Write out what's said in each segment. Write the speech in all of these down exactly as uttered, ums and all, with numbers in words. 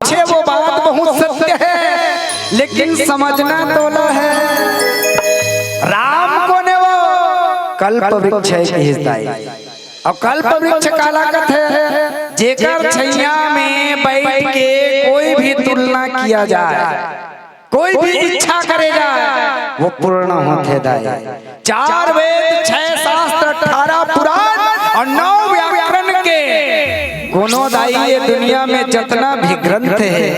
छे वो बात बहुत सत्य है, लेकिन समझना तोला है। राम कोन हे वो? कल्प वृक्ष हे कहिस दाई। अउ कल्प वृक्ष काला कथे? जेकर छैया में बैठ के कोई भी तुलना किया जाए, कोई भी इच्छा करे जाए, वो पूर्ण होथे दाई। चार वेद, छह शास्त्र, अठारह पुराण अउ नौ व्याकरण के कोनो दाई ये दुनिया में जतना भी ग्रंथ हे,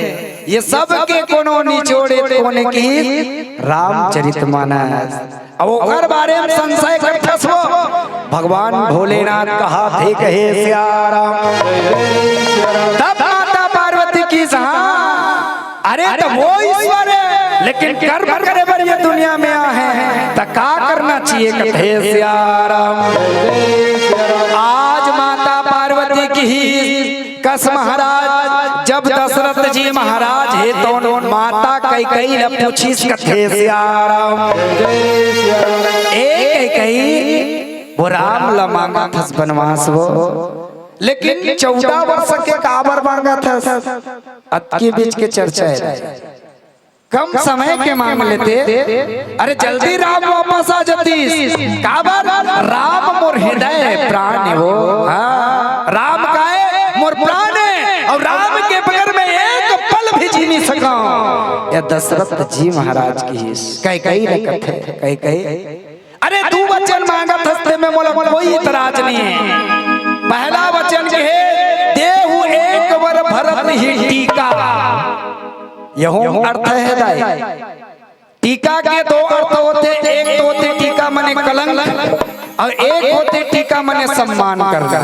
ये सब के कोनो निचोड़े कोन हे कि रामचरित मानस। अब ओकर बारे में संशय करथस वो, भगवान भोलेनाथ कहाथे कहे सिया राम। तब माता पार्वती कहिस, हाँ, अरे त वो ईश्वर हे, लेकिन कर्म करे बर ये दुनिया में आहे, त का करना चाहिए कथे सिया राम। आज माता पार्वती कहिस, कस महाराज, जब दशरथ जी महाराज हे तो माता कैकई ल पूछिस कथे सिया राम। ए कैकई, वो राम ल मांगथस बनवास वो, लेकिन चौदह वर्ष के काबर मांगथस? अतके बीच के चर्चा हे। कम समय के मांग लेते, अरे जल्दी राम वापस आ जातिस। काबर? राम मोर हृदय प्राण हे वो। हाँ, राम काय मोर प्राण हे, अउ राम के बगैर मैं एक पल भी जी नहीं सकंव। ये दशरथ जी महाराज कहिस, कैकई ल कथे, कैकई, अरे दू वचन मांगथस ते में मोला कोई इतराज नहीं हे। पहला वचन कहे, देहु एक वर भरत ही टीका। यहू अर्थ हे दाई। टीका के दो अर्थ होथे, एक तो होथे टीका मने कलंक, अउ एक होथे टीका मने सम्मान करना।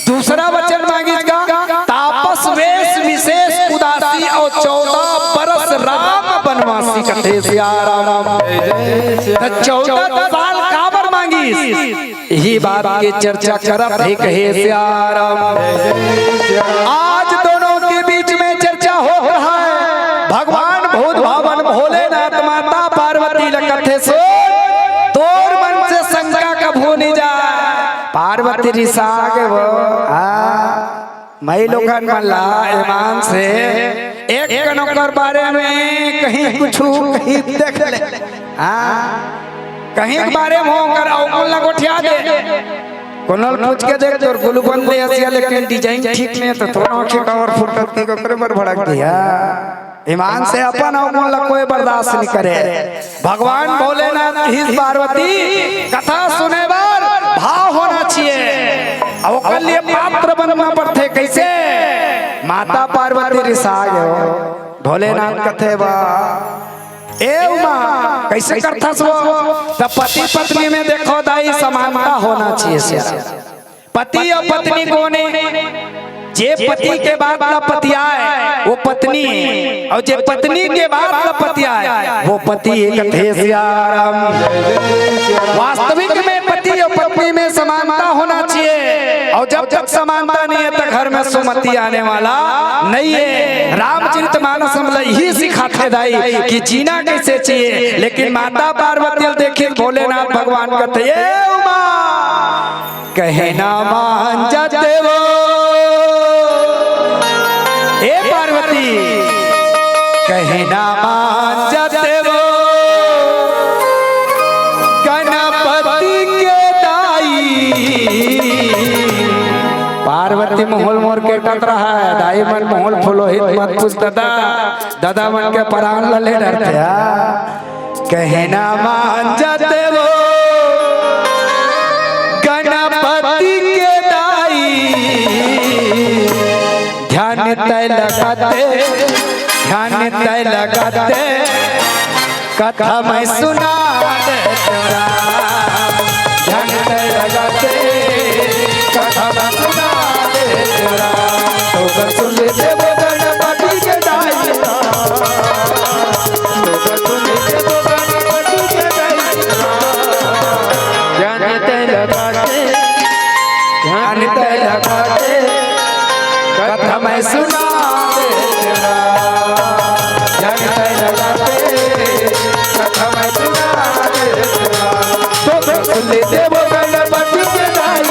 दूसरा वचन मांगिस का, तापस वेश विशेष उदासी अउ चौदह बरस राम बनवासी कथे सिया राम। त चौदह साल काबर मांगिस? यही बात के चर्चा करत हे कहे सिया राम। आज दोनों के बीच में चर्चा हो रहा है। भगवान भूत भावन भोलेनाथ माता पार्वती ल कथे, सुन, तोर मन से शंका कभू नहीं जाए। पार्वती रिसा गे वो। हाँ, मई लोगन मन ला ईमान से एक कन ओकर बारे में कहीं कुछु कहीं देख ले। हाँ, कहीं के बारे में ओकर अवगुण ला गोठिया दे। कोनो ल पूछ के देख, तोर गुलगुल दे हसिया, लेकिन design ठीक नहीं हे, त थोड़ा आँखी काबर फूटत नहीं, ओकरे बर भड़क दिया। ईमान से अपन अवगुण ला कोई बर्दाश्त नहीं करे। भगवान भोलेनाथ कहिस पार्वती, कथा सुने बर भाव होना चाहिए, अउ ओकर लिए पात्र बनना पड़थे। कैसे? माता पार्वती रिसा गे वो। भोलेनाथ कथे बा, ए उमा, कैसे करथस वो? त पति पत्नी में देखो दाई, समानता होना चाहिए सिया। पति अउ पत्नी कोन हे? जे पति के बात ला पतियाए, वो पत्नी हे, अउ जे पत्नी के बात ला पतियाए, वो पति हे कथे सिया राम। वास्तविक में पति अउ पत्नी में समानता होना चाहिए, अउ जब तक समानता नहीं हे, त घर में सुमति आने वाला नहीं हे। रामचरित मानस हमला यही सिखाथे दाई कि जीना कैसे चाहिए, लेकिन माता पार्वती ल देखिस भोलेनाथ भगवान कथे, ए उमा, कहे ना मान जाते वो। ए पार्वती, कहे ना मान जाते वो गणपति के दाई। पार्वती मोहल मोर के टट रहा है, दाई मन मोहल फुलोहित मत पूछ दादा, दादा मन के परान ल ले डरथे। कहे ना मान जाते वो गणपति के दाई, ध्यान तय लगाते, ध्यान तय लगाते, कथा मैं सुना दे तोरा। ध्यान तय लगाते, कथा मैं सुना दे तोरा। तो सुन ले वो गणपति के दाई। ध्यान तय लगाते, ध्यान तय लगाते, कथा मैं सुना दे तेरा। ध्यान तय लगाते, कथा मैं सुना दे तेरा। तो सुन ले वो गणपति के दाई।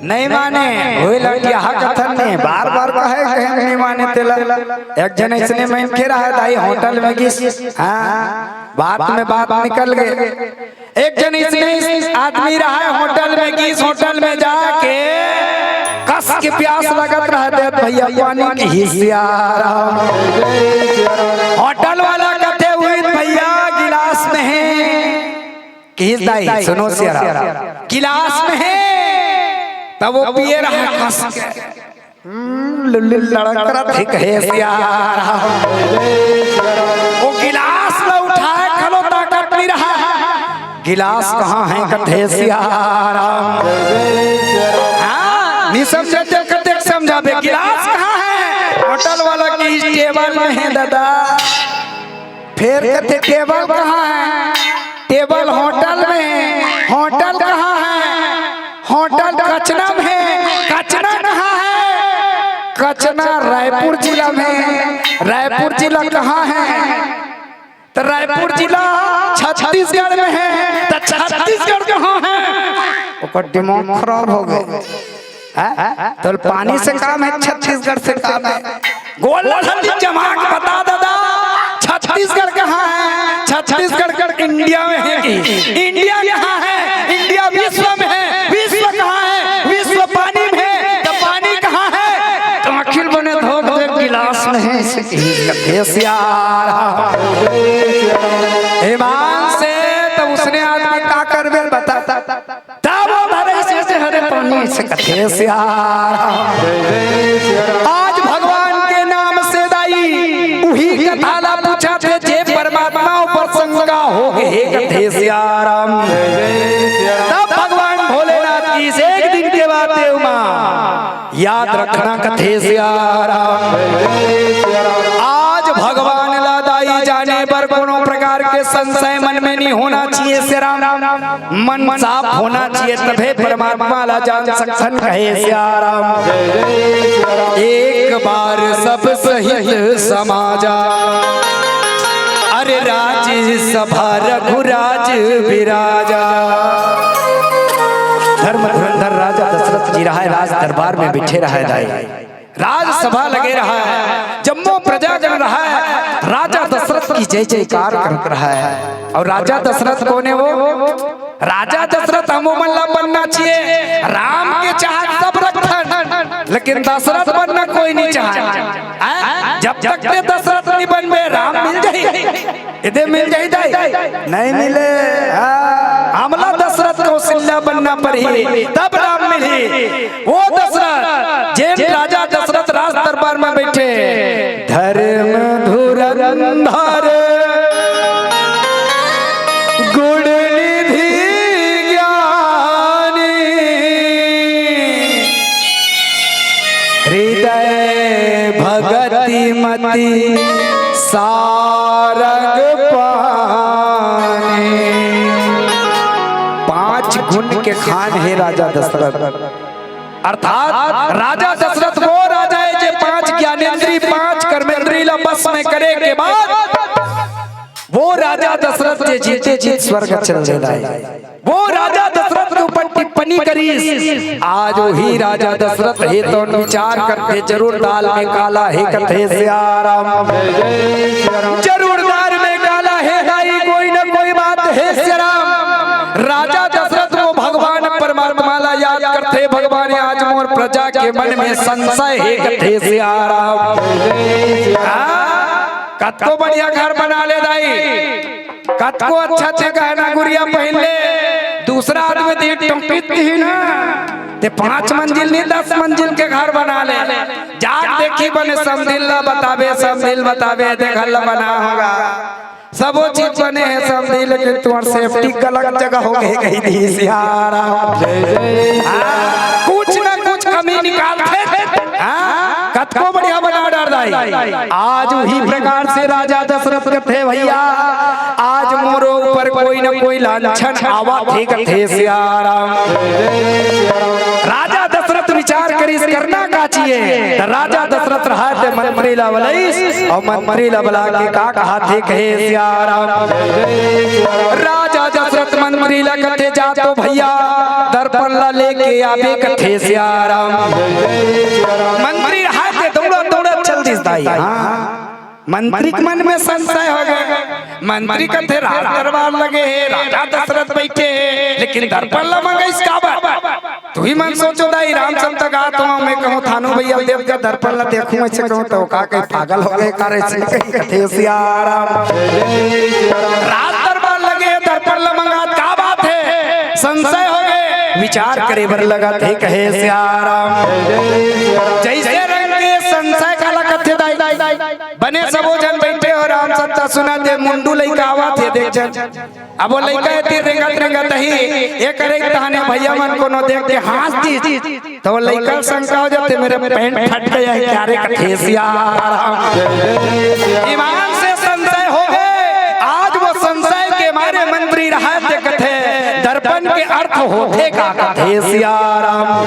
नहीं माने, वही लड़किया हा कथन ने, बार बार कहे, कहे नहीं माने तेला। एक जन इसने मनखे रहा दाई होटल में गिस, हाँ, बात में बात निकल गए। एक जन इसने इस आदमी रहा होटल में गिस, होटल में जाके कस के प्यास लगत रहा दे भैया पानी की हिसियारा। होटल वाला कथे हुई भैया गिलास में है, किहिस दाई, सुनो सियारा, गिलास में है, तब वो पिए रहा कस के। हम्म, लुल्ली लड़क रहा, ठीक है सियारा। वो गिलास ला उठाए, खलो ताकत नहीं रहा। गिलास कहाँ है, कथे सियारा। हाँ, नहीं समझे तो कते समझाबे, गिलास कहाँ है? होटल वाला की इस टेबल में है दादा। फिर कहते, "टेबल कहाँ है?" "टेबल होटल में है।" "होटल कहाँ है?" "होटल कचना में है।" "कचना कहाँ है?" "कचना रायपुर जिला में है।" "रायपुर जिला कहाँ है?" "तो रायपुर जिला छत्तीसगढ़ में है।" "तो छत्तीसगढ़ कहाँ है?" ओकर दिमाग खराब हो गए। हैं? तो पानी से काम है, छत्तीसगढ़ से काम है। गोल लखन जी जमा के बता दादा, छत्तीसगढ़ कहाँ है? छत्तीसगढ़ इंडिया में है कि? इंडिया कहाँ है? इंडिया विश्व में है। विश्व कहाँ है? विश्व पानी में है। तो पानी कहाँ है? तो अखिल बने धोख दे गिलास में है। इसे कथे सियारा। ईमान से तो उसने आदमी का करबे बता। तब वो धरे से, से हरे पानी से कथे सियारा। आज भगवान के नाम से दाई उही कथा ला पूछा थे, जे परमात्मा ऊपर शंका हो गए, हे कथे सियाराम। तब भगवान भोलेनाथ की से एक दिन के बाद देव माँ याद रखना कथे सियाराम। आज भगवान ला दाई जाने बर कोनो प्रकार के संशय मन में नहीं होना चाहिए सियाराम। मन साफ होना चाहिए, तभे परमात्मा ला जान सकथन, कहे सियाराम। एक बार सब सहित समाजा, अरे राज सभा रघुराज विराजा। धर्म धुरंधर राजा दशरथ जी रहा है, राज दरबार में बैठे रहा है दाई। राजसभा लगे रहा है, जम्मो प्रजागण रहा है, राजा दशरथ की जय जयकार करत रहा है। और राजा दशरथ कौन है वो? राजा दशरथ हमो मन ला बनना चाहिए। राम के चाहत सब रखथन, लेकिन दशरथ बनना कोई नहीं चाहे। हैं? जब तक ते दशरथ नहीं बनबे, राम मिल जाही। एदे मिल जाही दाई? नहीं मिले। हाँ। हमला दशरथ कौशल्या बनना पड़ही, तब राम मिलही। वो दशरथ, जेन राजा दशरथ राज दरबार में बैठे, धर्म धुरंधर गुण निधि ज्ञानी, हृदय भगति मति सारंग पानी। पांच गुण के खान हे राजा दशरथ। अर्थात राजा दशरथ वो राजा है जे पांच ज्ञानेंद्री, पांच कर्मेंद्री ला बस में करे के बाद वो राजा दशरथ जे जीते जीत स्वर्ग चल देता है। वो राजा दशरथ के ऊपर टिप्पणी करीस। आज वही राजा दशरथ हे तो विचार करते, जरूर दाल में काला हे कथे सियाराम। जरूर दाल में काला हे दाई, कोई ना कोई बात हे सियाराम। राजा दशरथ वो भगवान परमात्मा ला याद करथे, भगवान आज मोर प्रजा के मन में संशय हे कथे सियाराम। हाँ, कतको बढ़िया घर बना ले दाई, कतको अच्छा अच्छा गहना गुरिया पहिन ले, दूसरा आदमी दी टोपी दी ना, ते पांच मंजिल नहीं, दस मंजिल के घर बना ले। जाके देखी बने समधिल ला बताबे, समधिल बताबे, देख ला बना होगा, सबो चीज बने हे समधिल, लेकिन तुम्हार सेफ्टी गलत जगह हो गई, कही दी सियारा। हाँ, कुछ ना कुछ कमी निकालथे। हाँ, कतको बढ़िया बना डार दाई। आज उही प्रकार से राजा दशरथ कथे, भैया, आज मोरो ऊपर कोई ना कोई लांछन आवत हे कथे सियाराम। राजा दशरथ विचार करिस, करना चाहिए। त राजा दशरथ रहा ते मंत्री ला बलाइस, अउ मंत्री ला बला के का कहा थे, कहे सिया राम। राजा दशरथ मंत्री ला कथे, "जा तो भैया, दर्पण ला लेके आबे," कथे सिया राम। मंत्री रहा ते दौड़ा दौड़ा चल दिस दाई। हाँ। मंत्री के मन में संशय हो गए। मंत्री कथे, "राज दरबार लगे हे, राजा दशरथ बैठे हे, लेकिन दर्पण ला मंगाइस काबर?" तुही मन सोचो दाई, राम शब्द का तो मैं कहूँ, थानू भैया देख के दर्पण ला देखूं, ऐसे कहूँ तो का कहीं पागल हो गए, करे से कहीं कथे सिया राम। राज दरबार लगे हे, दर्पण ला मंगात का बात हे, संशय हो गए, विचार करे बर लगत हे, कहे सिया राम। जैसे रंग के संशय काला कथे दाई, बने सबो झन बैठे हो, राम सत्ता सुनत हे, मुंडू लइका आवत हे, देख झन। अब वो लइका एती रेंगत रेंगत ही, ए करे तहने भैया मन कोनो देख के हाँस दिस, त वो लइका शंका हो जाथे, "मेरा पैंट फट गया है क्या रे?" कथे सिया राम। ईमान से संशय हो गए। आज वो संशय के मारे मंत्री रहा ते कथे, "दर्पण के अर्थ होथे का?" कथे सिया राम।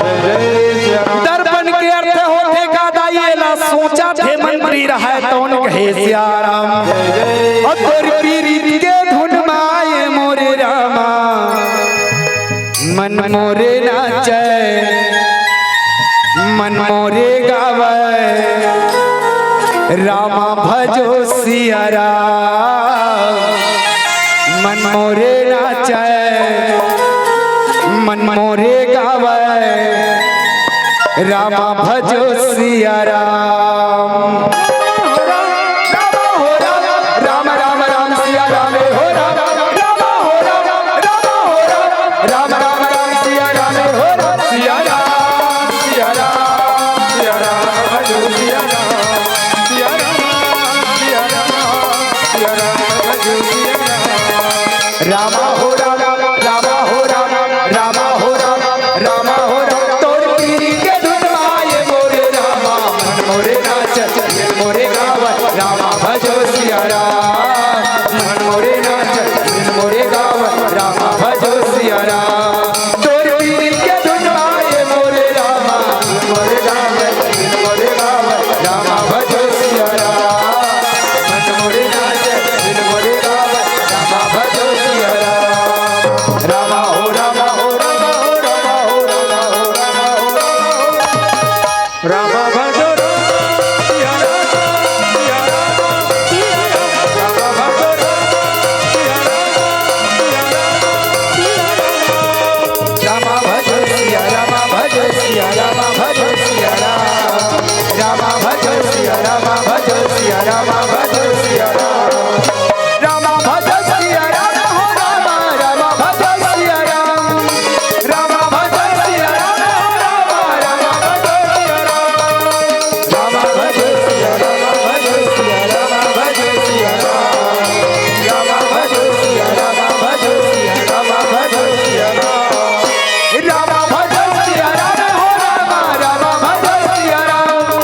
दर्पण के अर्थ होथे का दाई, एला सोचत हे मंत्री रहा तौन, कहे सिया राम। "अउ तोर पीरित के धुन माए मोरे रामा, मन मोरे नाचे, मन मोरे गावे, रामा भजो सिया राम, मन मोरे नाचे, मन मोरे गावे, रामा भजो सिया राम।" रामा हो राम, राम राम राम सिया राम हो राम, रामा हो राम, रामा हो राम, राम राम राम सिया राम हो राम, सिया राम, सिया राम, सिया राम, भजो सिया राम, सिया राम, सिया राम, सिया राम, भजो सिया राम। रामा हो राम, रामा हो राम, रामा हो राम, रामा हो राम। तोर पीरी के धुन माए मोरे रामा, मन मोरे नाच, दिल मोरे गावा, रामा भजो सिया राम। मन मोरे नाच, दिल मोरे गावा, रामा भजो सिया राम। तोर पीरी के धुन माए मोरे रामा, मन मोरे गावा, दिल मोरे गावा, रामा भजो सिया राम। मन मोरे नाच, दिल मोरे गावा, रामा भजो सिया राम। रामा हो, रामा हो, रामा हो, रामा हो, रामा हो, रामा हो, रामा हो। रामा भजो राम, सिया राम, सिया राम, सिया राम। रामा भजो राम, सिया राम, सिया राम, सिया राम। रामा भजो सिया, रामा भजो सिया राम। रामा भजो सिया, रामा भजो सिया, रामा भजो सिया राम। रामा भजो सिया राम हो रामा, रामा भजो सिया राम। रामा भजो सिया राम हो रामा, रामा भजो सिया राम। रामा भजो सिया, रामा भजो सिया, रामा भजो सिया राम। रामा भजो सिया, रामा भजो सिया, रामा भजो सिया राम। रामा भजो सिया राम हो रामा, रामा भजो सिया राम।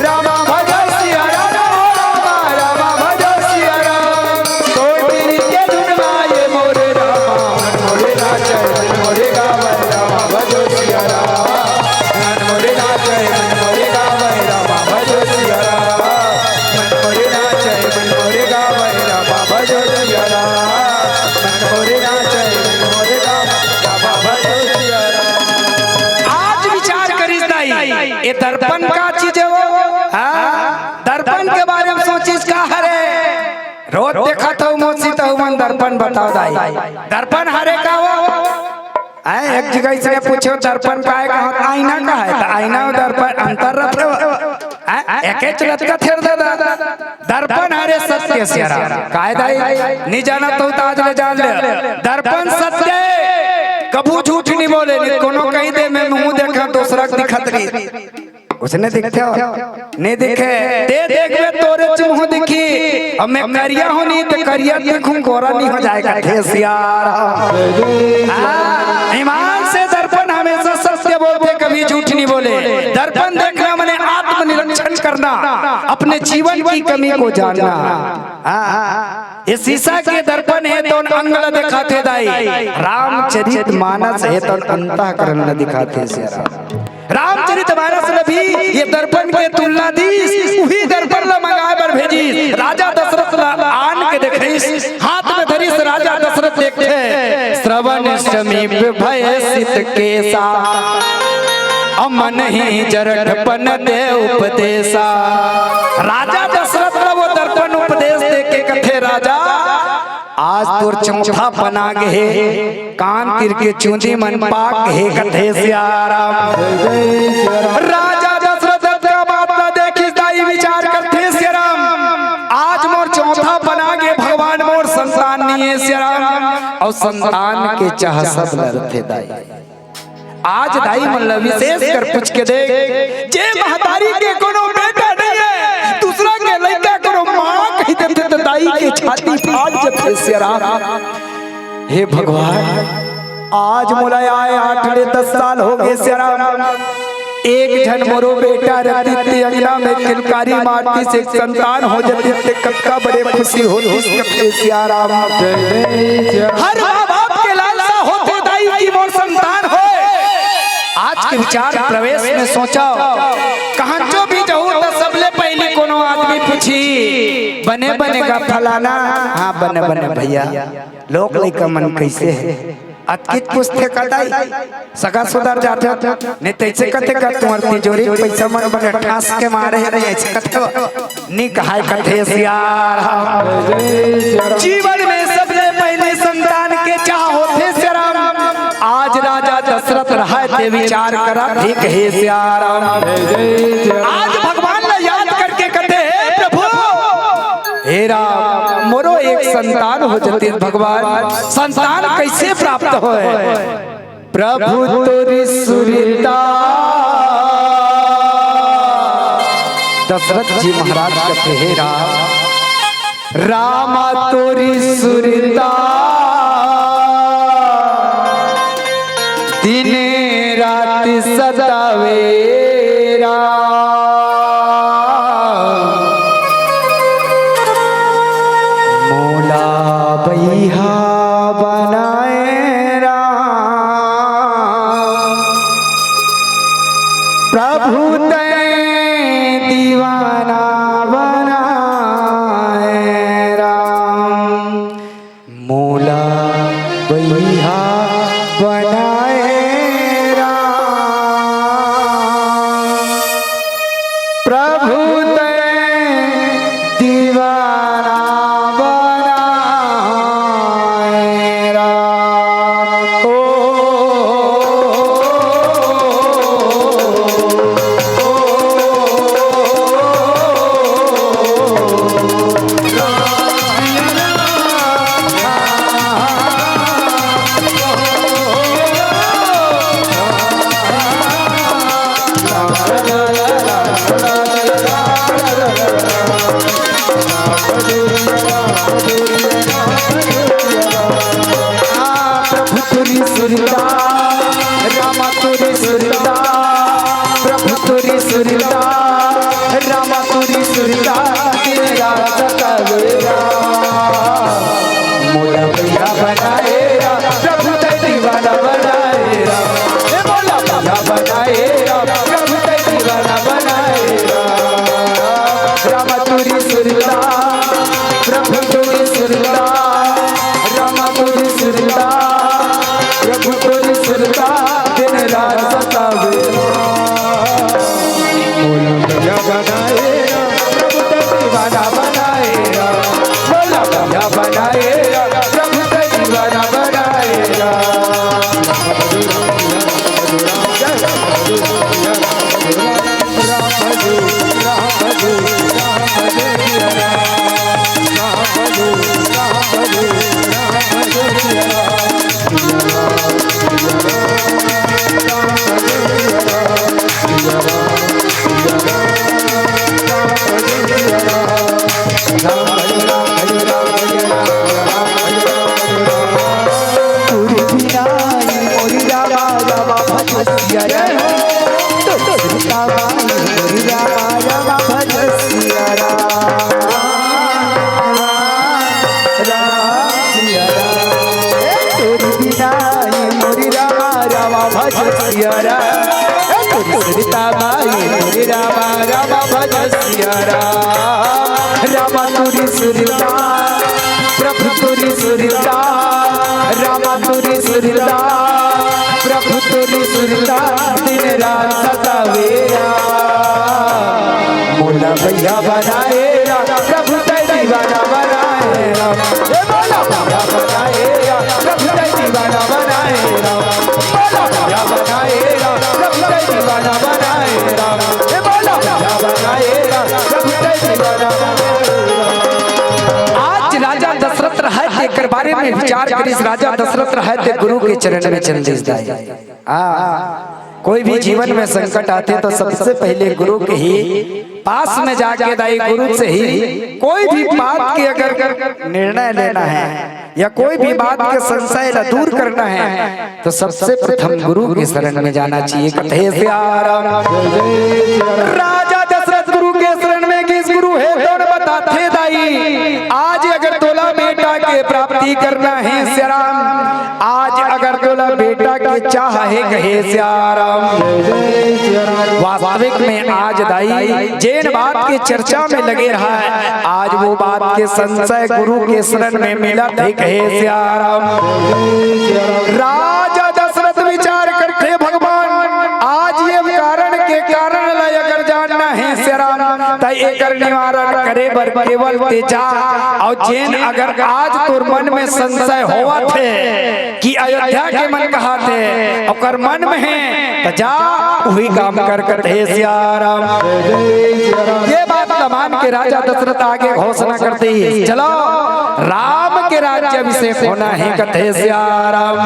रामा भजो सिया राम हो रामा, रामा भजो सिया राम। तोर पीरी के धुन माए मोरे रामा, मन मोरे नाचे, मन मोरे गावे, रामा भजो सिया राम। मन मोरे नाचे, मन मोरे गावे, रामा भजो सिया राम। मन मोरे नाचे, मन मोरे गावे, रामा भजो सिया राम। मन मोरे नाचे, मन मोरे गावे, रामा भजो सिया राम। आज विचार करिस दाई, ए दर्पण का चीज हे वो? हाँ, दर्पण के बारे में सोचिस का हरे? रोज देखत हव मोसी त उमन दर्पण बताव दाई। दर्पण हरे का वो? आय, एक जगह इसने पूछो, "दर्पण का हे?" कहा, "आईना का हे।" त आईना अउ दर्पण अंतर रथे वो? आय, एकेच रथे का थेर दादा। दर्पण हरे सत्य सिया राम। काय दाई? नी जानत हव त आज ले जान ले। दर्पण सत्य हे। कभू झूठ नी बोले, नी कोनो कहि दे, मैं मुंह देखा दूसरा के दिखत रही। उसने दिखथे हो? नी दिखे। ते देखबे तोरे च मुंह दिखी। अब मैं करिया हों नी त करिया दिखूं, गोरा नी हो जाय कथे सिया राम। हाँ, ईमान से दर्पण हमेशा सत्य बोलथे, कभी झूठ नी बोले। दर्पण देखना माने आत्मनिरीक्षण करना, अपने जीवन की कमी को जानना। हाँ, ये शीशा के दर्पण हे तौन अंग ल दिखाथे दाई, रामचरित मानस हे तौन अंतःकरण ल दिखाथे सिया राम। रामचरित मानस ल भी के तुलना दीस, उही दर्पण ला मंगाए बर भेजिस। राजा दशरथ ला आन के देखइस, हाथ में धरिस, राजा दशरथ देखथे, श्रवण समीप भय सित केसा, अमन ही जरठपन दे उपदेसा। राजा दशरथ ला वो दर्पण उपदेश दे के कथे, राजा, आज तोर चौथापन आ गे हे, कान तीर के चूंदी मन पाक हे, कथे सियाराम। राजा दशरथ का बात ला देखिस दाई, विचार करथे सियाराम, आज मोर चौथापन आ गे भगवान, मोर संतान नइ हे सियाराम, अउ संतान के चाह सब लरथे दाई। आज दाई मन ला विशेष कर पूछ के देख, जे महतारी के कोनो बेटा नइ हे, दूसरा के लइका कोनो माँ कहि देथे त दाई के छाती फाट जथे सियाराम। हे भगवान, आज मोला आए आठ ले दस साल हो गे सियाराम, एक झन मोरो बेटा रतिस ते अंगना में किलकारी मारतिस, एक संतान हो जतिस ते कतका बड़े खुशी होतिस, कथे सियाराम। हर माँ बाप के लालसा होथे दाई कि मोर संतान होय। आज के विचार प्रवेश में सोचव, कहांचो भी जाहू त सबले पहिली कोनो आदमी पूछही, बने बने गा फलाना? हाँ, बने बने भइया। लोग लइका मन कइसे हे? अतकित पूछथे का दाई? सगा सुधर जाथे, नइ तइसे कथे का तुम्हर तिजोरी के पइसा मन बने ठास के मारे हे, नइ अइसे कथे हो। नइ कहय कथे सियाराम। जीवन में सबले पहिली संतान के चाह होथे सियाराम। आज राजा दशरथ रहय ते विचार करत हे, कहे सियाराम। आज भगवान ला याद करके कथे, हे प्रभु, हे राम, मोरो एक संतान हो जतिस भगवान, संतान कइसे प्राप्त होय? प्रभु तोरी सुरता। दशरथ जी महाराज कथे, हे राम, रामा तोरी सुरता, दिन रात सतावे राम। मोला बइहा बनाए राम, प्रभु तैं दीवाना बनाए राम। मोला बइहा बनाए राम, प्रभु तैं दीवाना बनाए राम। ओ, ओ, ओ, प्रभु तोरी सुरता, रामा तोरी सुरता, प्रभु तोरी सुरता, रामा तोरी सुरता, तेरा सतावेरा। मोला बइहा बनाएरा, प्रभु तैं दीवाना बनाएरा। ए मोला बइहा बनाएरा, प्रभु तैं दीवाना सीता माई मोरे रामा, रामा भज सिया राम। रामा तोरी सुरता, प्रभु तोरी सुरता, रामा तोरी सुरता, प्रभु तोरी सुरता, दिन रात सतावेरा। मोला भैया बनाए राम, प्रभु तै दीवाना बनाए राम। ए मोला भैया बनाए राम, प्रभु तै दीवाना बनाए राम। मोला भैया बनाए राम, प्रभु तै दीवाना बनाए राम। ए मोला भैया बनाए राम, प्रभु तै दीवाना बनाए राम। आज राजा दशरथ रहय, एकर बारे में विचार करिस। राजा दशरथ रहय ते गुरु के चरण में चल दिस दाई। हाँ, कोई भी जीवन में संकट आथे तो सबसे पहले गुरु के ही पास में जाके दाई, गुरु से ही कोई भी बात के अगर निर्णय लेना है या कोई भी बात के संशय ला दूर करना है तो सबसे प्रथम गुरु के शरण में जाना चाहिए। कथे सिया राम। राजा दशरथ गुरु के शरण में गिस, गुरु हे तोर बताथे दाई, आज अगर तोला बेटा के प्राप्ति करना है सिया राम, आज अगर तोला बेटा के चाह हे कहे सिया राम। वास्तविक में आज दाई जेन बात के चर्चा में लगे रहय, आज वो बात के संशय गुरु के शरण में मिलत हे कहे सिया राम। राजा दशरथ विचार करथे, भगवान, आज ये कारण के कारण ला अगर जानना हे सिया राम, त एकर निवारण करे बर केवल ते जा। अउ जेन अगर आज तोर मन में संशय होवत हे कि अयोध्या के मन कहाथे, ओकर मन में हे, त जा, उही काम कर, कथे सिया राम। ये बात ल मान के राजा दशरथ आगे घोषणा करथे, चलो, राम के राज्य अभिषेक होना हे, कथे सिया राम।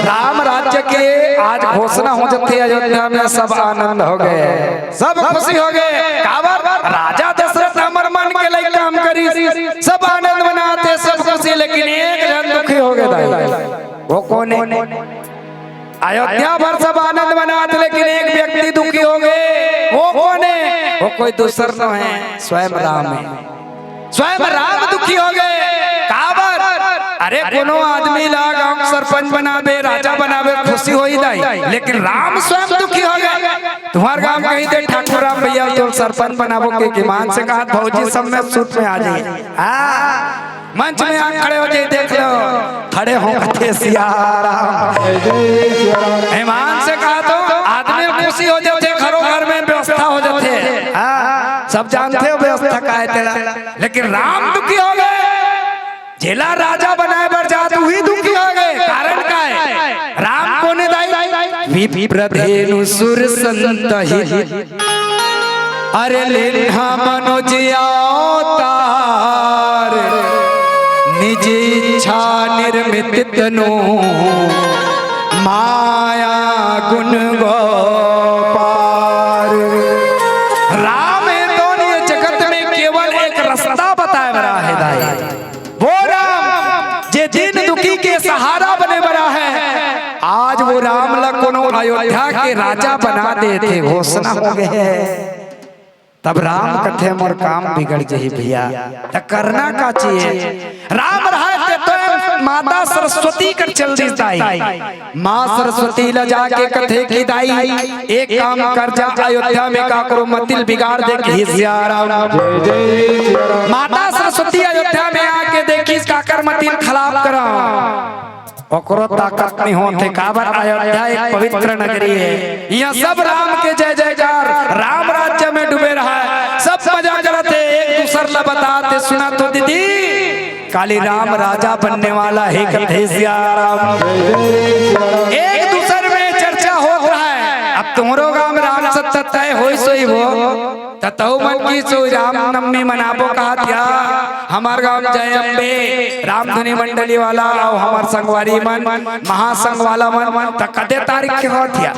राम राज्य के आज घोषणा हो जाथे, अयोध्या में सब आनंद हो गए, सब खुशी हो गए। काबर? राजा दशरथ हमर मन के लइक काम करिस, सब आनंद मनाथे, सब खुशी, लेकिन एक झन दुखी हो गए दाई। वो कोन हे? अयोध्या भर सब आनंद मनात, लेकिन एक व्यक्ति दुखी हो गए। वो कोन हे? वो कोई दूसर नोहे, स्वयं राम हे। स्वयं राम दुखी हो गए। काबर? अरे, कोनो आदमी ला गांव के सरपंच बनाबे, राजा बनाबे, खुशी होही दाई, लेकिन राम स्वयं दुखी हो गए। तुम्हार गांव कही दे, ठाकुर राम भैया, तोर सरपंच बनाबो के ईमान से कहा, भौजी सब में सूट में आ जाइए। हाँ, मंच में आ खड़े हो जाए, देख लो, खड़े हो कथे सिया राम। ईमान से कहा तो आदमी खुशी हो जाथे, घरों घर में व्यवस्था हो जाथे। हाँ, सब जानथे हो व्यवस्था का हे तेला, लेकिन राम दुखी हो गए। जेला राजा बनाए बर जात, उही दुखी हो गए। कारण का हे? राम कोन हे दाई? विप्रधेनु सुर संत हित, अरे लेन्हा मनोज अवतार, निज इच्छा निर्मित तनु, माया गुण गो पार। राम हे तो ये जगत में केवल एक रास्ता बताए वाला हे दाई। वो राम जे दीन दुखी के सहारा बने वाला हे, आज वो राम ला कोनो अयोध्या के राजा बना देथे, घोषणा हो गए हे। तब राम कथे, मोर काम बिगड़ जही भैया, त करना का चाहिए? राम रहय ते तो माता सरस्वती कर चल दिस दाई। माँ सरस्वती ला जाके कथे कि दाई, एक काम कर जा, अयोध्या में काकरो मतिल बिगाड़ दे, कहे सिया राम। माता सरस्वती अयोध्या में आके देखिस काकर मतिल खराब करा, ओकरो ताकत नहीं होथे। काबर? अयोध्या एक पवित्र नगरी हे, इहाँ सब राम के जय जयकार, राम राज्य में डूबे रहय, सब मजा करत हे, एक दूसर ला बतात हे, सुना तो दीदी, काली राम राजा बनने वाला हे, कथे सिया राम। एक दूसर में चर्चा होत रहय। अब तुम्हरो गांव में राम सत्ता तय होइस होही वो, त तहू मन कहिस होही राम नवमी मनाबो कहत हया। हमर गांव जय अम्बे रामधुनी मंडली वाला अउ हमर संगवारी मन, महासंघ वाला मन, त कते तारीख के होत हया?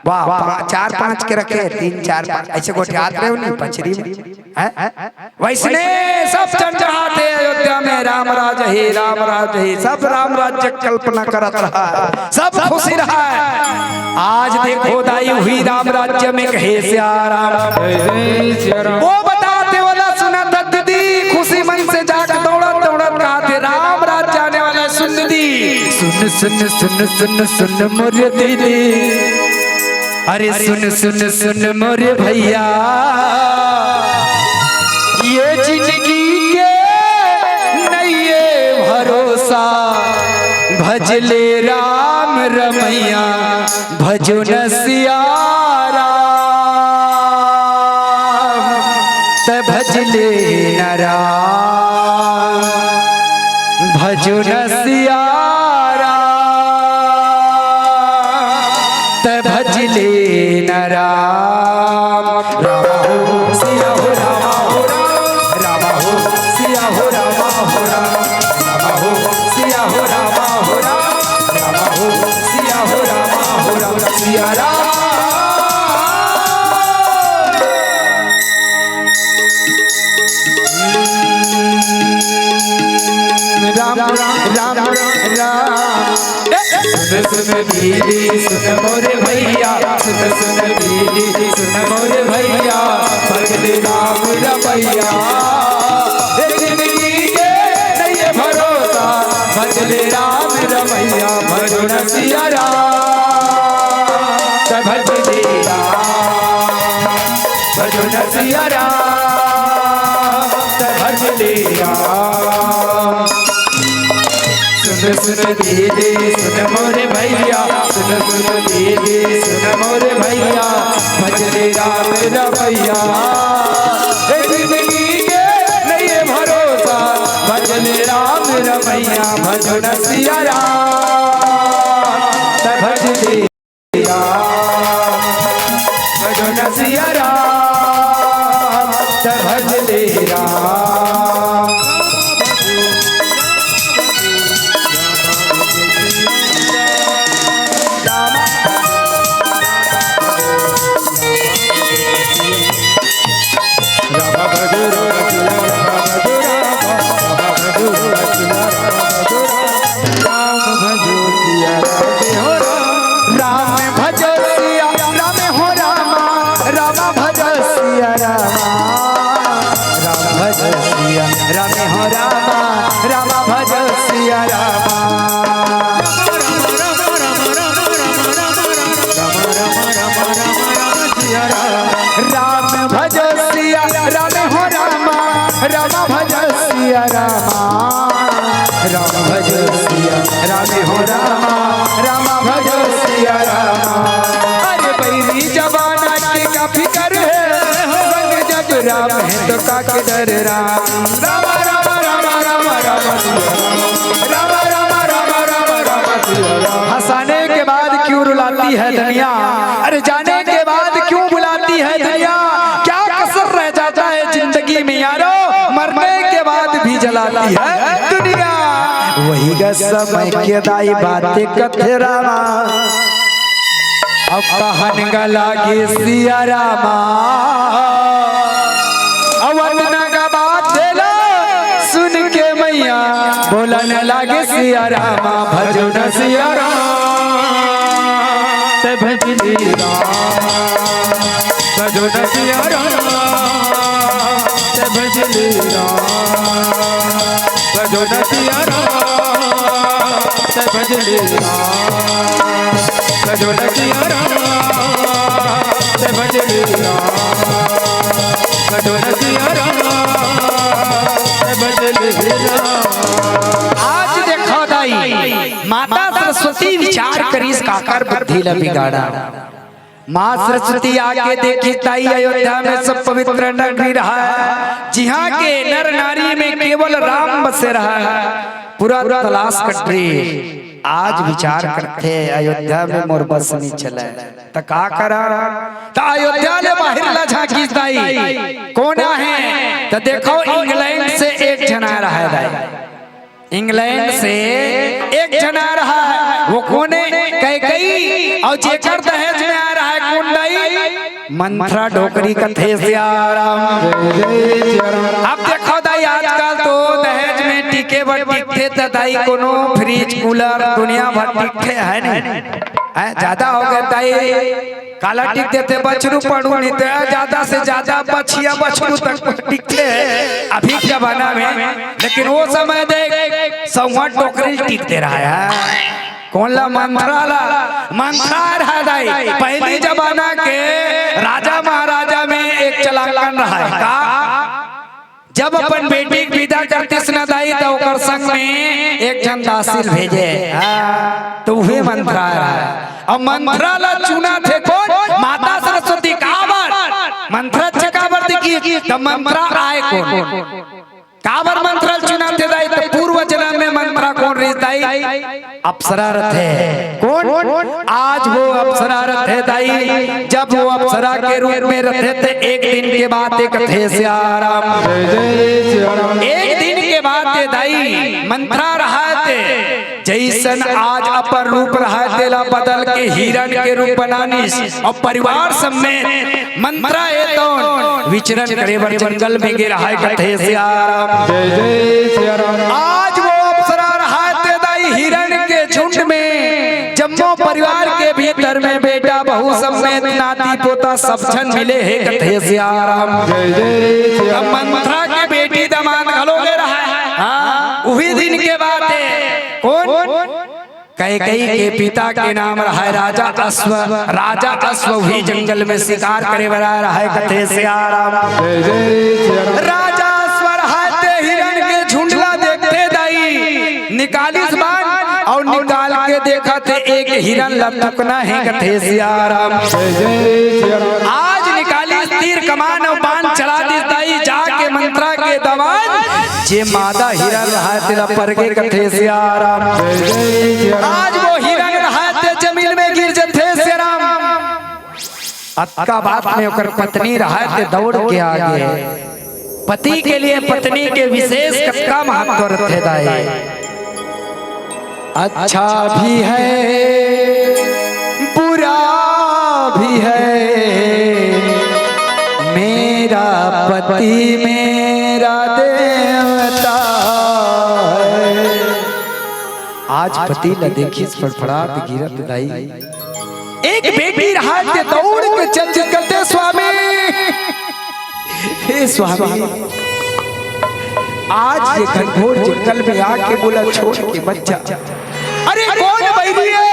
वाह, पा-, चार पाँच के रखे, तीन, चार, पाँच, अइसे गोठियात रहे हो नहीं, पचरी में। हैं? वइसने सब जन चाहत हे अयोध्या में राम राज हे, राम राज हे, सब राम राज्य के कल्पना करत रहय, सब खुशी रहय। आज देखो दाई, उही राम राज्य में कहे सिया राम। वो बतात हे, ओला सुनत हे दीदी, खुशी मन से जाके दौड़त दौड़त कहत हे, राम राज्य आने वाला हे, सुन दीदी। सुन, सुन, सुन, सुन, सुन मोर दीदी। अरे सुन सुन सुन मोरे भैया, ये जिंदगी के नइये भरोसा। भज ले राम रमैया, भजो न सिया राम। त भज ले न राम, भजो न सिया राम। त भज ले न राम। राम हो सिया हो, राम हो राम, राम हो सिया हो, राम हो राम, राम हो सिया हो, राम हो राम, राम हो सिया हो, राम हो राम, सिया राम। राम राम राम राम। सुन सुन दीदी सुन मोरे भैया, सुन सुन दीदी सुन मोरे भैया, भज ले राम रमैया। ए जिंदगी के नइये भरोसा, भज ले राम रमैया, भजो न सिया राम, त भज ले राम। भजो न सिया राम, त भज ले राम। सुन सुन दीदी सुन मोरे भैया, सुन सुन दीदी सुन मोरे भैया, भज ले राम रमैया। ए जिंदगी के नइये भरोसा, भज ले राम रमैया, भजो न सिया राम, त भज ले भजो न सिया राम, त भज ले राम। राम भजो सिया राम हो रामा, रामा भजो सिया रामा। राम भजो सिया राम हो रामा, रामा भजो सिया रामा। राम भजो सिया राम हो रामा, रामा भजो सिया रामा। राम भजो सिया राम हो रामा, रामा भजो सिया रामा। अरे बैरी जमाना के का फिकर है, संग जब राम है तो का के डर राम। रामा रामा रामा रामा रामा सिया रामा। रामा रामा रामा रामा रामा सिया रामा। हंसाने के बाद क्यों रुलाती है दुनिया? अरे जाने के बाद क्यों बुलाती है दुनिया? क्या कसर रह जाता है जिंदगी में यारो, मरने के बाद भी जलाती है दुनिया। वही ग समय के दाई बातें कथे रामा, अब कहन ग लागे सिया रामा। अब अतना ग बात देला सुन के मैया, बोलन लागे सिया रामा, भजो न सिया राम, त भज ले राम। भजो न सिया राम, त भज ले राम। भजो न सिया राम, त भज ले राम। भजो न सिया राम, त भज ले राम। भजो न सिया राम, त भज ले राम। आज देखो दाई, माता सरस्वती विचार करिस काकर बुद्धि ल बिगाड़ा। माँ सरस्वती आके देखिस दाई, अयोध्या में सब पवित्र नगरी रहा है, जिहाँ के नर नारी में केवल राम बसे रहा है। पूरा तलाश कटरी। आज विचार करथे अयोध्या में मोर बस नइ चले, त का करा? त अयोध्या ले बाहिर ला झांकिस दाई, कोन आहे? त देखो, इंग्लैंड से एक झन आय रहा है दाई। इंग्लैंड से एक झन आय रहा है, वो कोन हे? कैकई। अउ जेकर दहेज में आय रहा है कोन दाई? मंथरा डोकरी कथे सिया राम। अब देखो दाई, आजकल तो दहेज में टिके बर टिकथे त दाई कोनो फ्रिज कूलर दुनिया भर टिकथे, है नहीं? हैं, ज्यादा हो गए दाई। काला टिक देथे बछरू पड़ू नहीं तो ज्यादा से ज्यादा बछिया बछरू तक टिकथे अभी के जमाना में। लेकिन वो समय देख, सौवा डोकरी टिकथे रहा है। ओला मंथरा ला, मंथरा रहा दाई। पहली जमाना के राजा महाराजा में एक चलाकन रहा है का, जब अपन बेटी के विदा करतिस न दाई, त ओकर संग में एक झन दासी ल भेजे। हाँ, तो उहे मंथरा रहा। अब मंथरा ला चुनथे कोन? माता सरस्वती। काबर? मंथरा अच्छा काबर दिखिस? त मंथरा आय कोन? काबर मंथरा ल चुनथे दाई? त पूर्व जन्म में मंथरा कोन रहिस दाई? अप्सरा रथे। कोन? आज वो अप्सरा रथे दाई। जब वो अप्सरा के रूप में रथे, त एक दिन के बात ए कथे सियाराम। जय जय सियाराम। एक दिन के बात ए दाई, मंथरा रहत, जइसन आज अपन रूप रहत, तेला बदल के हिरण के रूप बनानिस अउ परिवार समेत मंथरा ए तौन विचरण करे बर जंगल में गे रहय कथे सियाराम। जय जय सियाराम। आज वो अप्सरा रहत दाई हिरण के झुंड में, जम्मो परिवार के भीतर में बेटा बहू समेत नाती पोता सब झन मिले हे कथे सियाराम। जय जय सियाराम। मंथरा के बेटी दमाद घलो गे रहय। हाँ, उही दिन के बात हे। कोन? कैकेयी के पिता के नाम रहय राजा अश्व। राजा अश्व उही जंगल में शिकार करे बर आय रहय कथे सियाराम। जय जय सियाराम। राजा अश्व रहय ते हिरण के झुंड ला देखथे दाई, निकालिस बाण अउ निकाल के देखत हे एक हिरण ला तुकना हे कथे सियाराम। जय जय सियाराम। आज निकालिस तीर कमान अउ बाण चला दिस दाई, जाके मंथरा के दमाद जे मादा हिरण रहय तेला परगे कथे सियाराम। जय जय सियाराम। आज वो हिरण रहय ते जमीन में गिर जथे सियाराम। अतका बात में ओकर पत्नी रहय ते दौड़ के आगे। पति के लिए पत्नी के विशेष कतका महत्व रथे दाई। अच्छा भी है, बुरा भी है, मेरा पति मेरा देवता है। आज पति ला देखिस फड़फड़ात गिरत दाई। एक बेटी रहय ते दौड़ के चल दिस कथे स्वामी, हे स्वामी, आज ये घनघोर जंगल में आके मोला छोड़ के मत जा। अरे कोन बइरी हे?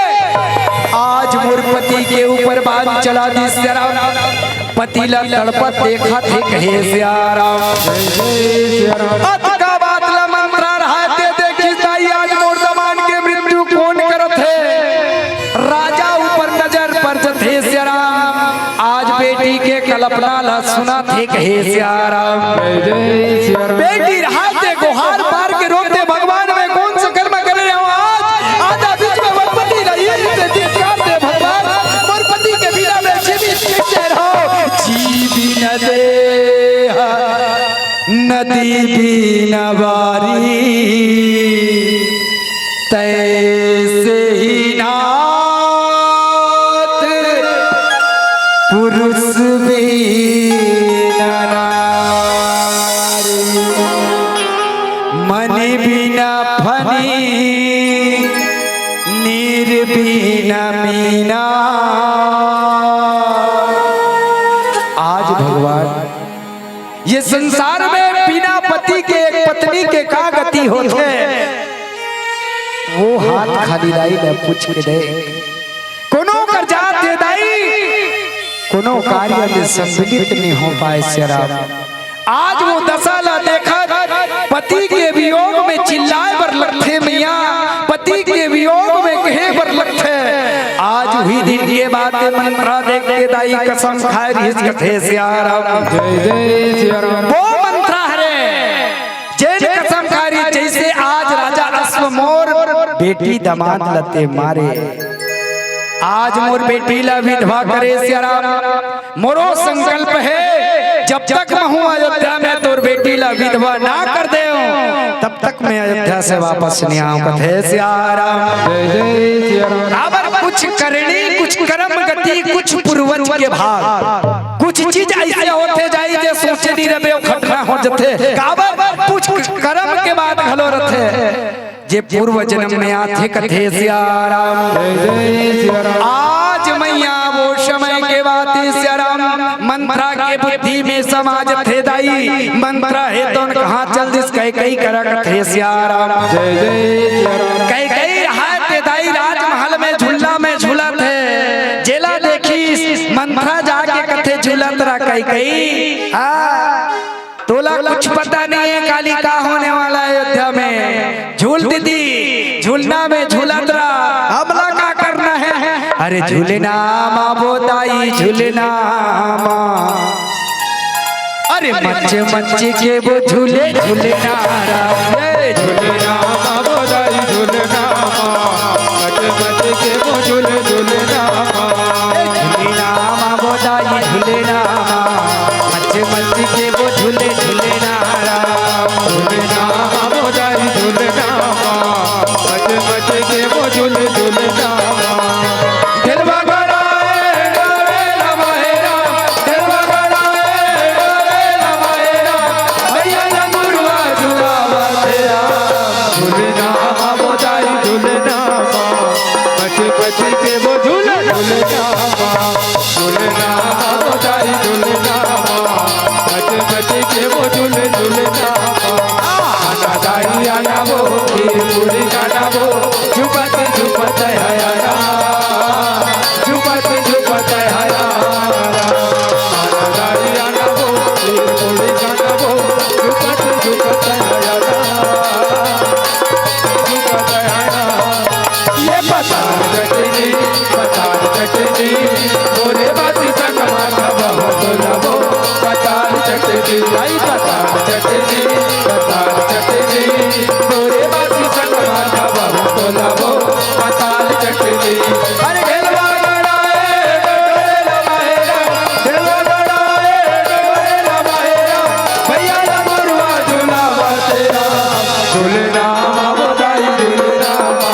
आज मोर पति के ऊपर बाण चला दिस सियाराम। पति ला तड़पत देखत हे कहे सियाराम। अतका बात ला मंथरा रहय ते देखिस दाई आज मोर दमाद के मृत्यु कोन करत हे? राजा ऊपर नजर पर जथे सियाराम। आज बेटी के कल्पना ला सुनत हे कहे सियाराम। जय जय सियाराम। बेटी रहय ते गोहार पार के रोथे भगवान मैं कोन सा कर्म करे हंव आज? आज बीच में मोर पति ला ये रीते धिक्कार दे भगवान। मोर पति के बिना मैं जीवित कइसे रहंव? जीव बिन देह नदी बिन वारी। तैसे ही नाथ पुरुष बिन नारी। मणि बिन फणि नीर बिन मीना। आज भगवान ये संसार में बिना पति के एक पत्नी के का गति होथे? वो हाथ खाली दाई ला पूछ के दे। कोनो कर जात हे दाई, कोनो कार्य में सम्मिलित नहीं हो पाए सियाराम। आज वो दशा ला देखत पति के वियोग में चिल्लाए बर लगथे मैया, पति के वियोग में कहे बर लगथे। आज उही दिन के बात मंथरा देख के दाई कसम खाए रहिस कथे सियाराम। जय जय सियाराम। वो मंथरा हरे जेन कसम खाए रहिस, जइसे आज राजा अश्व मोर बेटी दमाद ला ते मारे, आज मोर बेटी ला विधवा करे सियाराम। मोरो संकल्प हे, जब तक महूं अयोध्या में तोर बेटी ला विधवा ना कर देंव, तब तक मैं अयोध्या से वापस नहीं आंव कथे सियाराम। जय जय सियाराम। काबर कुछ करनी, कुछ कर्म गति, कुछ पूर्वज के भाग, कुछ चीज अइसे होथे जाही जे सोचे नहीं रहे, वो घटना हो जथे। काबर कुछ कर्म के बात घलो रथे। जे पूर्व जन्म में आथे कथे सियाराम। जय जय सियाराम। आज मैया वो समय के बात हे सियाराम, मंथरा के बुद्धि में समा जथे दाई। मंथरा हे तौन कहां चल दिस कैकेयी करा कथे सियाराम। जय जय सियाराम। कैकेयी रहय ते दाई राज मंथरा जाके कथे झूलत रह कैकई। हाँ, तोला कुछ पता नहीं है काली का होने वाला है अयोध्या में। झूल दीदी, झूलना में झूलत रह, हमला का करना है? अरे झूलना मा बोदाई झूलना मा, अरे मच मच के वो झूले झूलना रा। ए झूलना मा बोदाई झूलना मा, मच मच के वो झूले झूलना मा। ए झूलना मा बोदाई झूलना मा, मच मच के वो झूले झूलना रा। झूलना मा बोदाई झूलना मा, मच मच के वो झूले झूलना मा। ढेलवा गड़ा ए डोरे ला माहेरा, ढेलवा गड़ा ए डोरे ला माहेरा, भैया लंगुरवा झुलावा तेरा। झूलना मा बोदाई झूलना मा, बच बच के वो झूल झूलना मा। झूलना मा बोदाई झूलना मा, बच बच के वो झूल झूलना मा। आना दाई आना वो, खीर पूरी खाना वो, झुपत झुपत हयारा, झुपत झुपत हयारा। आना दाई आना वो, खीर पूरी खाना वो, झुपत झुपत हयारा, झुपत हयारा। ये पताल चटनी, पताल चटनी, मोरे बासी संग माथा बहुत लबो। पताल चटनी, आई पताल चटनी, पताल चटनी, मोरे बासी संग माथा बहुत लबो। पताल चटनी, अरे ढेलवा गड़ा ए, ढेलवा गड़ा ए, ढेलवा गड़ा ए, भैया ला मोरवा झुलावा तेरा। झूलना मा बोदाई झूलना मा,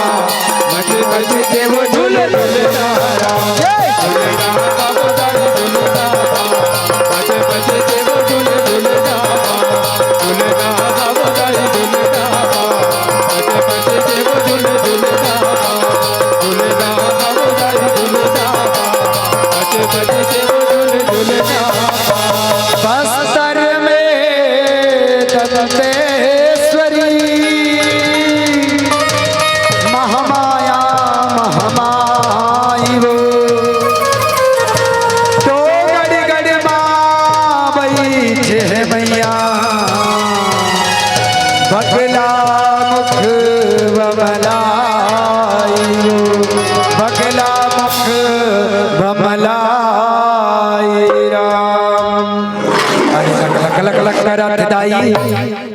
मच मच के वो झूले झूलना रा। झूलना मा बोदाई झूलना मा, मच मच के वो झूले झूलना मा। झूलना मा बोदाई झूलना मा, मच मच के वो झूले झूलना मा। झूलना मा बोदाई झूलना मा, मच मच के वो झूले झूलना मा। बस्तर में दंतेश्वरी, महामाया महामाई वो, तो गड़ गड़ मा बैठे है मैया, बगला मुख बमलाई वो, बगला मुख बमलाई राम। अरे लक लक लक लक करत दाई,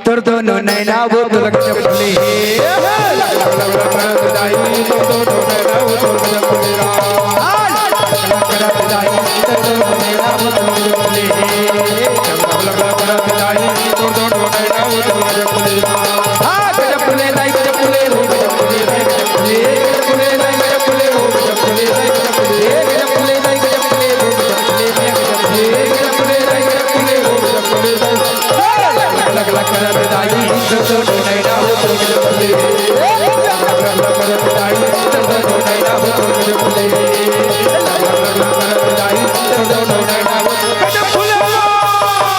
तोर दोनों नैना वो तो लग चपले।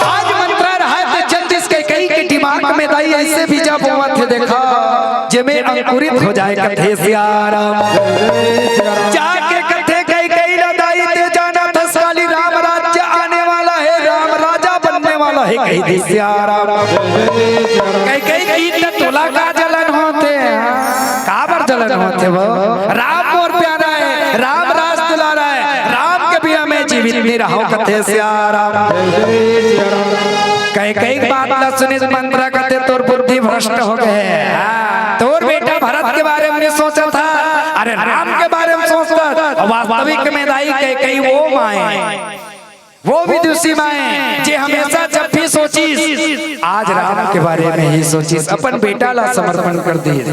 आज मंत्रा रहा त जल्दी से कई के दिमाग में दाई ऐसे बीजा बोवत हे, देखा, जेमे अंकुरित हो जाए कथे सियाराम। जाके कथे कई कई ला दाई, ते जाना थस काली राम राज्य आने वाला है, राम राजा बनने वाला है, कही दे सियाराम। कई कई की त तोला का जलन होथे, काबर जलन होथे वो? राम मोर प्यारा है, राम राज दुलारा है, राम के बिना मैं जीवित नहीं रहूं कथे सियाराम। कई कई बात ला सुनिस मंत्रा कथे तोर बुद्धि भ्रष्ट हो गए। तोर बेटा भरत के बारे में नहीं सोचा था, अरे राम के बारे में सोचता। और वास्तविक में दाई कई कई वो माए, वो विदुषी माए, जे हमेशा जब भी सोचिस, आज राम के बारे में ही सोचिस, अपन बेटा ला समर्पण कर दिस।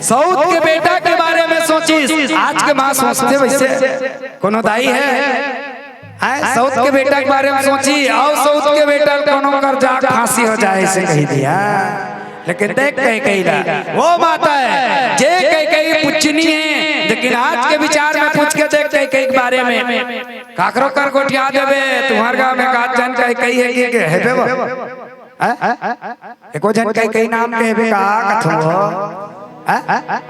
सऊत के बेटा के बारे में सोचिस, आज के माँ सोचथे वैसे? कोनो दाई है? हैं? सऊत के बेटा के बारे में सोची, अउ सऊत के बेटा कोनो कर जाके फांसी हो जाए, ऐसे कही दिया। लेकिन देख कई कई ला, वो माता है, जे कई कई पूछनी है, लेकिन आज के विचार में पूछ के देख कई कई के बारे में। काकरो कर गोठिया देबे, तुम्हार गांव में का जन कई कई है कि, कि है बे वो? हैं? एको जन कई कई नाम के बे का कथो? हाँ?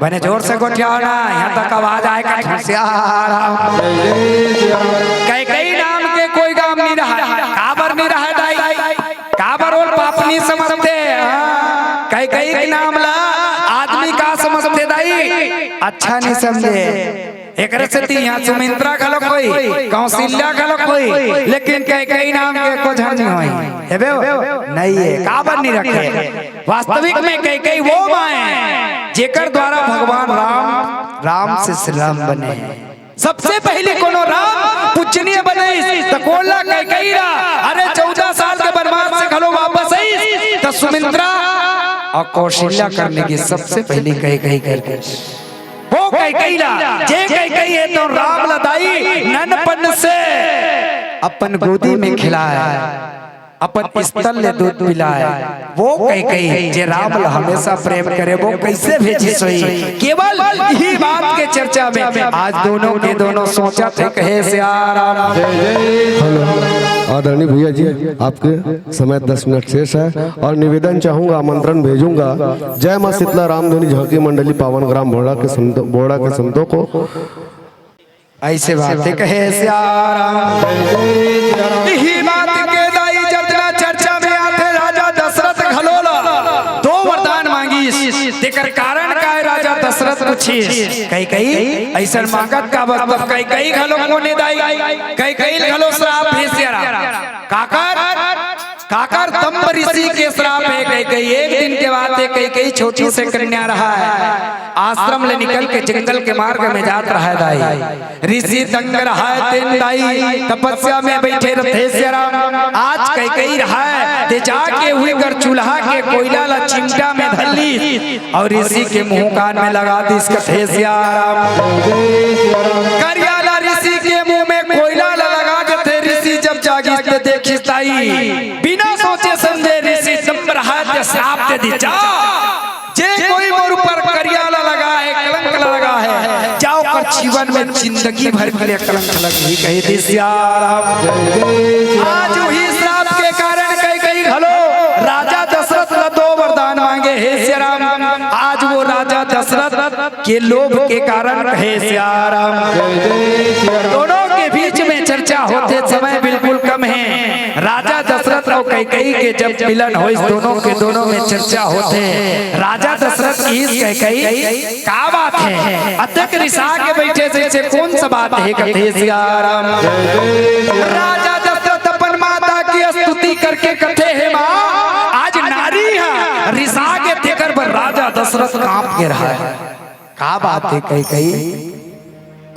बने जोर से गोठियाव ना, यहाँ तक आवाज आय का ठुसियारा। कैकई नाम के कोई गाम नहीं रहा, काबर नहीं रहा दाई? काबर ओला पाप नहीं समझते? हाँ? कैकई के नाम ला आदमी का समझते दाई? अच्छा नहीं समझे। एकरे सेती यहाँ सुमित्रा घलोक होही, कौशल्या घलोक होही, लेकिन कैकई नाम के एको झन नहीं होही। हेबे हो? नहीं है, काबर नहीं रखे। वास्तविक में कैकई वो माँ है, जेकर द्वारा भगवान राम, राम से श्री राम बने हैं। सबसे पहली कोनो राम पूजनीय बने, त कोन ला? कैकई ला। अरे, चौदह साल के वनवास से घलो वापस आई, त सुमित्रा और कौशल्या करने की सबसे पहली कैकई करके वो कैकई ला, जे कैकई हे तो राम ला दाई ननपन से अपन गोदी में खिलाय, अपन स्तन ले दूध पिलाय। वो कैकई जे राम ला हमेशा प्रेम करे, वो कैसे भेजिस होही? केवल इही बात के चर्चा में आज दोनों के दोनों सोचत हे, कहे सियाराम। हेलो, आदरणीय भैया जी, आपके समय दस मिनट शेष है और निवेदन चाहूंगा, आमंत्रण भेजूंगा जय मां शीतला रामधुनी झांकी मंडली पावन ग्राम बोड़ा के संतो, बोड़ा के संतों को। ऐसे बात कहे सियाराम। इही बात के दाई जतना चर्चा में आथे, राजा दशरथ घलो ला दो वरदान मांगिस, तेकर कारण का है राजा दशरथ पूछिस। कैकई ऐसन मांगत काबर? तब कैकई घलो कोने दाई, कैकई घलो श्राप हे सियाराम। काकर? काकर? दंभ ऋषि के श्राप हे कैकई। एक दिन के बात हे, कैकई छोटी से कन्या रहय, आश्रम ले निकल के जंगल के मार्ग में जात रहय दाई। ऋषि दंग रहय तेन दाई, तपस्या में बैठे रथे सियाराम। आज कैकई रहय ते जाके उही कर चूल्हा के कोइला ला चिमटा में धर ली। और ऋषि के मुंह कान में लगा दिस कथे सियाराम। करियाला ऋषि के मुंह में कोइला ला लगा देथे। ऋषि जब जागिस ते देखिस दाई, बिना सोचे समझे ऋषि दंभ रहय ते श्राप दे दिस, जा, जे कोई मोर ऊपर करियाला लगा है, कलंक लगा है, जा ओकर जीवन में जिंदगी भर के लिए कलंक लगही, कहे दिस सियाराम। आज उही श्राप के कारण कैकई घलो राजा दशरथ ला दो वरदान मांगे हे सियाराम। आज वो राजा दशरथ के लोभ के कारण हे सियाराम। दोनों के बीच में चर्चा होथे, समय बिल्कुल कम हे। राजा दशरथ और कैकई के जब मिलन होइस, दोनों के दोनों में चर्चा होथे। राजा दशरथ कहिस, कैकई का बात हे? अतेक रिसा के बैठे जैसे कौन सा बात हे, कथे सियाराम। राजा दशरथ अपन माता की स्तुति करके कथे, हे माँ, आज नारी हे, रिसा के तेकर बर राजा दशरथ कांप के रहय। का बात हे कैकई?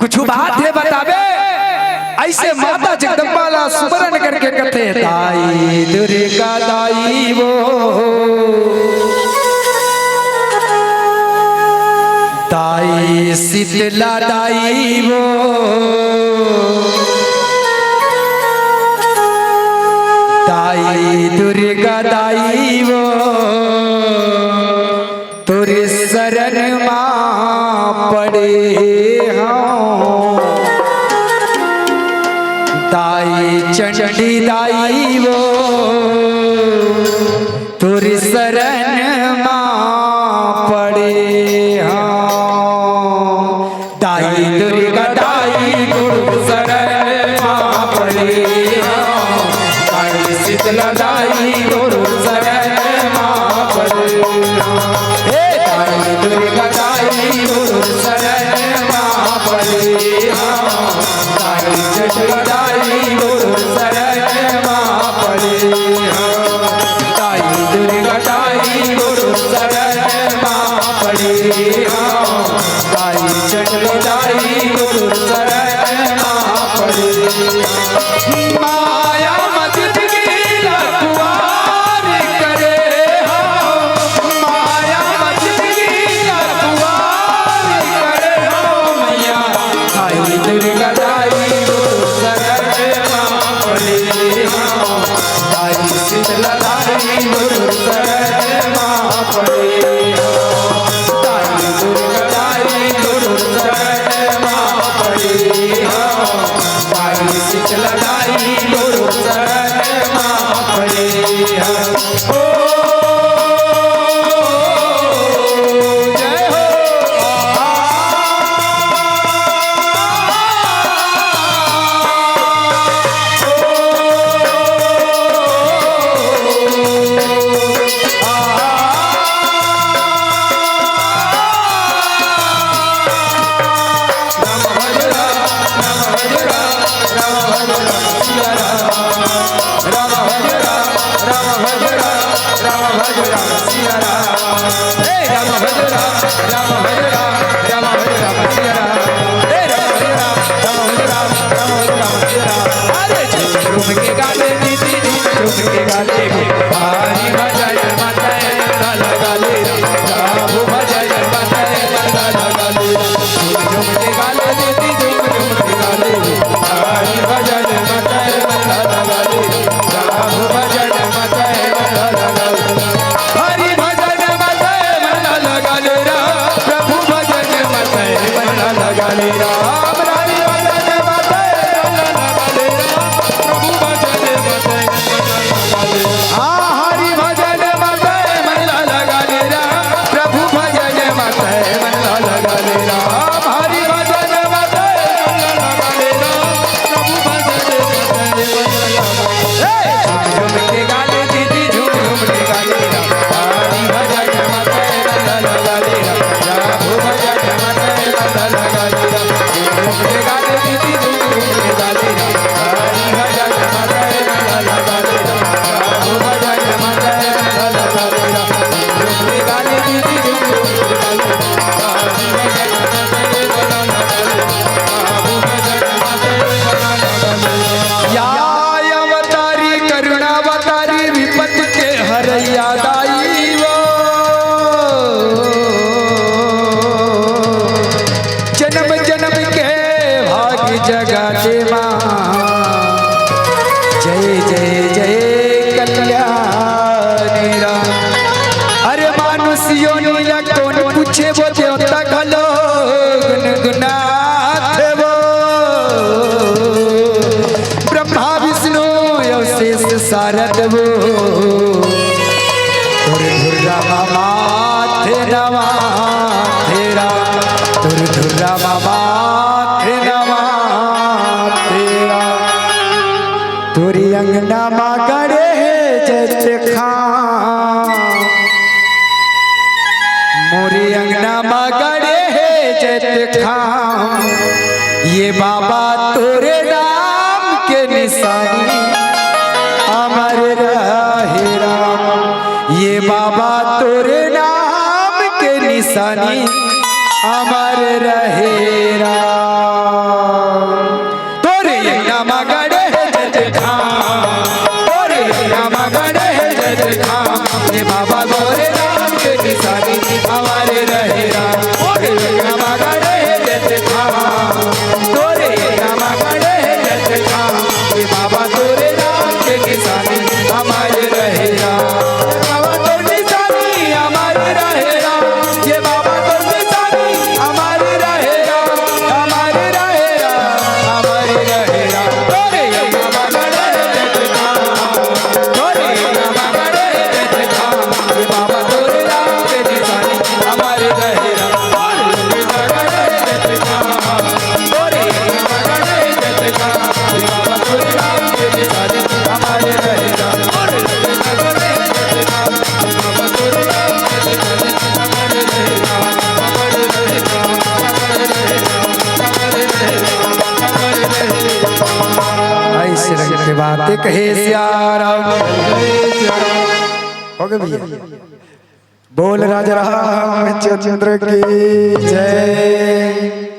कुछ बात हे बताबे? ऐसे माता जगदम्बा ला सुमरन करके कथे, दाई दुर्गा दाई वो, दाई शीतला दाई वो, दाई दुर्गा दाई वो, तोर शरण मा पड़े हंव। दाई चंडी दाई वो, तोर शरण मा पड़े हंव। दाई दुर्गा दाई गुरु शरण मा पड़े हंव। दाई शीतला दाई गुरु शरण मा पड़े हंव। हे दाई दुर्गा दाई गुरु शरण मा पड़े हंव। दाई शीतला दाई गुरु शरण मा पड़े हंव। दाई दुर्गा दाई गुरु शरण मा पड़े हंव। दाई चंडी दाई गुरु शरण मा पड़े हंव। माया मत के लखवार कर या अवतारी करुणावतारी विपत के हरैया दाई वो। जन्म जन्म के भाग जगा दे माँ। जय जय जय कल्याणी राम। अरे मानुष योनि ला कोन पूछे वो देवता घलो गुनगुनाथे वो। ब्रह्मा विष्णु अवशेष सारद वो। तुर धुर्रा माथे नवा तेरा। तुर धुर्रा माथे नवा तेरा। तोरी अंगना मा गड़े हे जैत खाम। मोरी अंगना मा गड़े हे जैत खाम। ये बाबा तोरे नाम के निशानी अमर रहे राम। ये बाबा तोरे नाम के निशानी अमर रहे राम। तोरे अंगना मा गड़े हे जैत खाम। तोरे अंगना मा गड़े हे जैत खाम। ये बाबा तोरे नाम के निशानी अमर रहे राम। तोरे अंगना मा गड़े हे जैत खाम। तोरे अंगना मा गड़े हे जैत खाम। ये बाबा तोरे नाम के निशानी अमर रहे राम। बाबा तोर निशानी अमर रहे राम। ये बाबा तोर निशानी अमर रहे राम, अमर रहे राम, अमर रहे राम। तोरे अंगना मा गड़े हे जैत खाम, तोरे अंगना मा गड़े हे जैत खाम। ये बाबा तोरे नाम के निशानी अमर रहे राम। ऐसे रंग के बातें कहे सिया राम। हो गए भैया। बोल राजा रामचंद्र की जय।